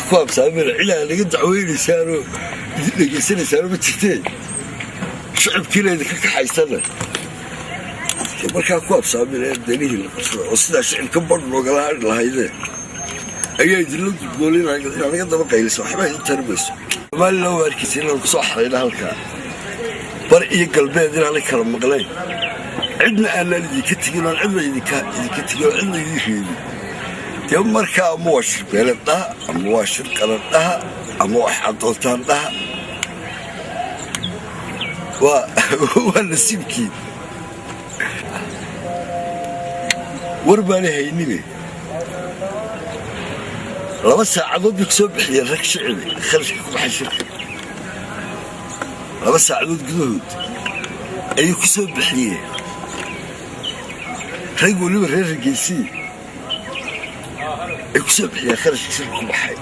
Ku habsaamina, cilaa naga dacweynaysaanoo idin dhegaysanaysaano ma jirtee, shicibkiina idinka kaxaysana. Markaa ku habsaamina danihii la qabsada oo sidaa shicibka badh loogala hadhi lahaydee ayaa idinla gudboolin. Inaad naga daba qaylisa waxba idin tari mayso. Somalilan waa arkaysa inaan kusoo xarayna halkaa bar iyo galbeed, inaanay kala maqnayn, cidna aanaan idinka tegin, oon cidna idinka tegin oo cidna idiin reebin. Dee markaa ama waa shir beeleed dhaha, ama waa shir qaran dhaha, ama wax adoontaan dhaha, waa nasiibkii. War baana haynine, 2 saacadood bay ku soo bixiyeen rag shicibi kharashka ku baxay shirka. 2 saacadood gudahood ayay ku soo bixiyeen rag weliba reer Hargeysii ay ku soo bixiyeen kharashka shirka ku baxay.